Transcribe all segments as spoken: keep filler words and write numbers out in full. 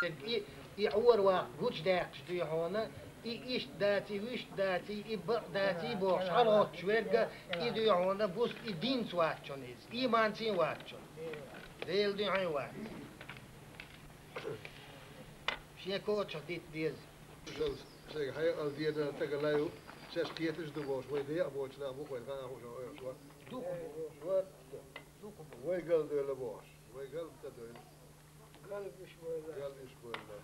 И, и Ӏор ваккха гучадаьккхаш дуй хьона, и иштта даций, вуьшта даций, и бакъ даций бохуш, хьалгӀотташ верг, и дуй хьона, бус, и динца вац хьона иза, ийманца а вац хьона. Делан дуьхьа а вац. Шен кочах дита деза. Шайга хьекъал деза, стага лай ву, шаьш кхеташ ду бохуш, вай декъа боцу нах бу-кх вайн хана хууш, ойла шо. Дукха бу. Шо, дукха бу. Вай галдойла бохуш, вай галда ца дойла. Галбиш войла. Галбиш войла.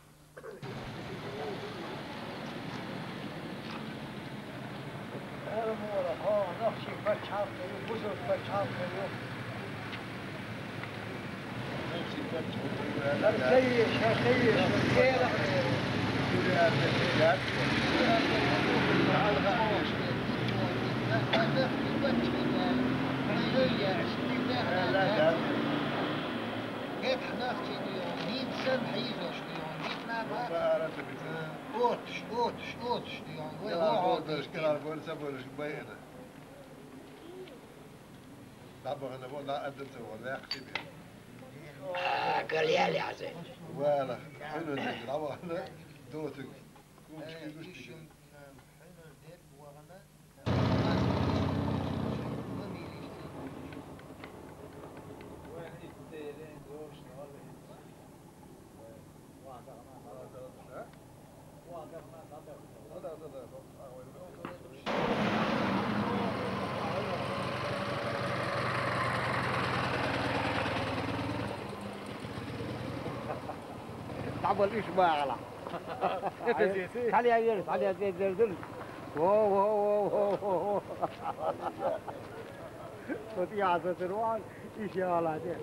Ара мора, хьо, нохчий пачхьалкх ю, бусалба пачхьалкх ю. Нохчий пачхьалкх ю. Ара ца еш, ара ца еш, ара ца еш. Ара ца еш. Оцуш, оцуш, оцуш, дийгӀан, вай хӀун хьо дийш дийна? Кал ял яхьа. Вала, хьуьнар дерг дӀавахана, доцург, кумашкий гуш дигина. تعمل إيش ما على. تعال يا غير، تعال يا غير، غير، غير. واو، واو، واو، واو، واو. وتي عزة الروح، إيش يا الله ده.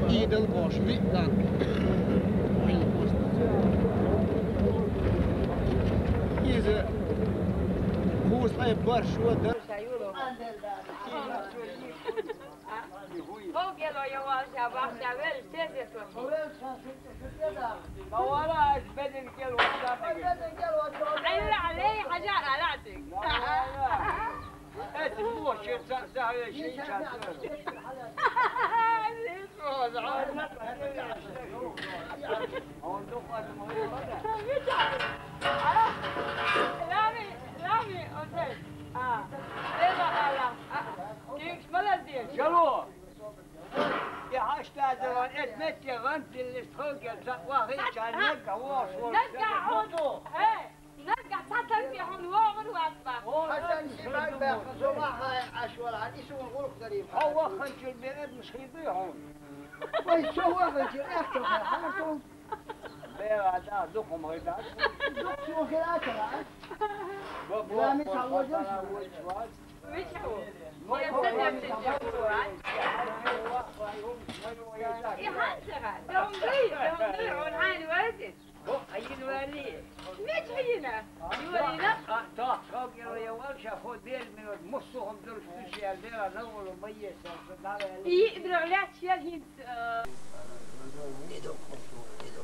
Идал бохуш виъ дан. Иза кхузткъе бархӀ шо дан. Хьо гело я валша бахча велча, тезет вахи. Ма вара аш беден гел вахта. Айла алей хажа алатик. Эти бу ши са са ши са. Лами, лами, окей. А, эва ала. А, кикс молодец. Жало. Я хьаштаза ван эт метте гӀант диллис тхогел са вахи чан нагга вохуш. Нагга хьуду. Э, нагга цхьа танки хьуна вогӀур вац бах. Хьасан шимай баьхна зума хай Ӏаш вала, хьан исун гӀулх дарим. Хьо вахханчул бе эдмаш хийбий хьуна? Вай, со вахханчул эхту хай, хьан тун? Бера да, дукха ма хай да. Дукха ма хай да. Бо, бо, Ламис бо, хьан бо, вожаш? Вичхьу. Вай, вай, вай. И хьан сага? Дом дуй, дом дуй, он хьайн вайдис. Бо, хьайн вали. Мич хьина? Юрина? А, тох, тох, я, я, вал, ша, хо, дер, минут, муссухум, дур, специал, дера, на, вала, майе, са, са, да, вали. И, дрог, ляч, я, хин. Иду, иду.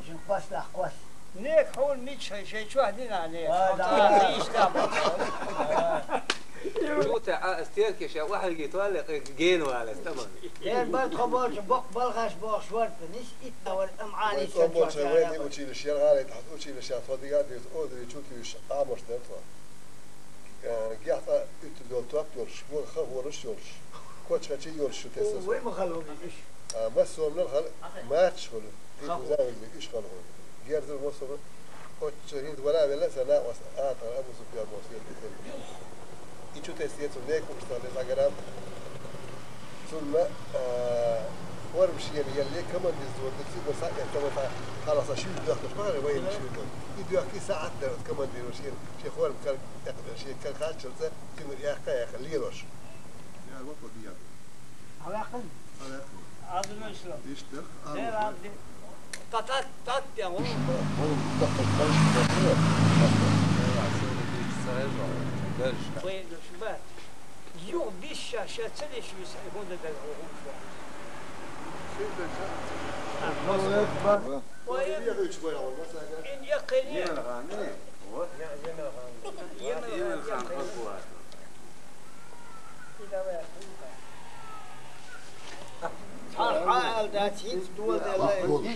Жин квас лах квас. Нек хьуна мичхьи шайн чохь дина нек. Ай, да. Иштта. Шу те а стенке ша вахьалги туале ген валес таман. Эн бар тхо болчу бокъ балхаш бохуш варта, нис итта вар, ам Ӏани. Вай цо болчу вай училище яр гӀале тахьт училище тхо дига дирт, одри чу туьйш, Ӏамош дер тхо. Э, гехь цкъа уьтту долу топ йолуш, вон ха гӀораш йолуш, кочхачий йолуш шу тесна. Вай ма хала хӀума уьш. А, массо а хала, мачаш хуьлу, тӀе куза везли, уьш хала хӀума. Герзар массо а, оццу хӀинца вала велла а сан накъост, а, тӀара Абу Суфьян боху стенга тесна. И чу тесна цу некъуш стан деза агара. Цунна, а, форма шена елли, командир зур ду, цигара схьаэцна, ма ца, хьалха сан шуьйра доьхкаш, ма хьара вайна шуьйра. И доьхкий сахьат дара оцу командиро шена, шен форма кар-, шен кар кхаччалца, цигара яьккха, яьккха лелош. Яр ма кхо дият. Хьаваьккхина? Хьаваьккхина. Аз вуьшла. Иштта, Дера аз ди-, та-, та-, таття, вон. Вон даккхаш, даккхаш, даккхаш. Дера аз вуьшла. Дерш. Вай, шуба. Юха дисша ша ца деш виса, хӀунда дага хӀун шу? Аллаху акбар. Ой, ин якъини. Йиман хан, вот. Йиман хан, Йиман хан, Йиман хан. Дац, хӀинца доладелла. Вахт болуш.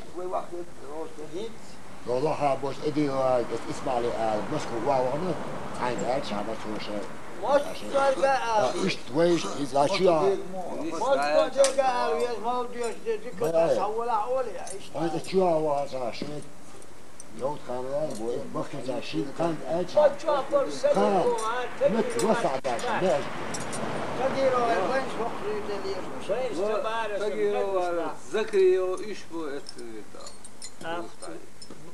ХӀинца. Йо, лохьа бош, Эдила, эс Исмаили ала, Москва вахана, цхьаьнга аьлча, хьама цо ше. Москварга ала. А, иштта, вай иштта, иза чу а. Москварга ала, вез мал доьш де, дика Ай, ай. Саввала оли, иштта. Ай, чу а вахана, ше. Йовт хана, бо, бахтица, ши канд аьлча. Бача, пар, Канд. Мет, васа, даша, беш. Кадирова, ванш, вахт, Тагирова, Тагирова, Закриева, уьш бу эцна витал. А,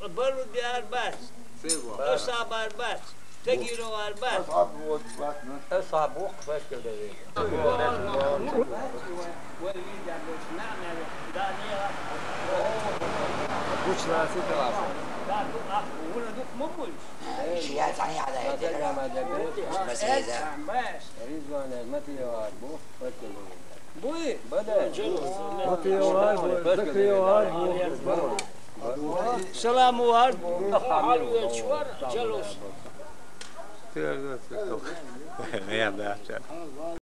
Балудиар бац. Цева. Осабар бац. Тагировар бац. Осаб вокх фашкал дави. Гуч ласи таласа. Шия цани ада хетера. Масайда. Ризван Матиевар бу фашкал дави. Буй? Бада. Матиевар бу, Закриевар бу. Саламу алейкум. Алвечвар, жалос. Меям даача.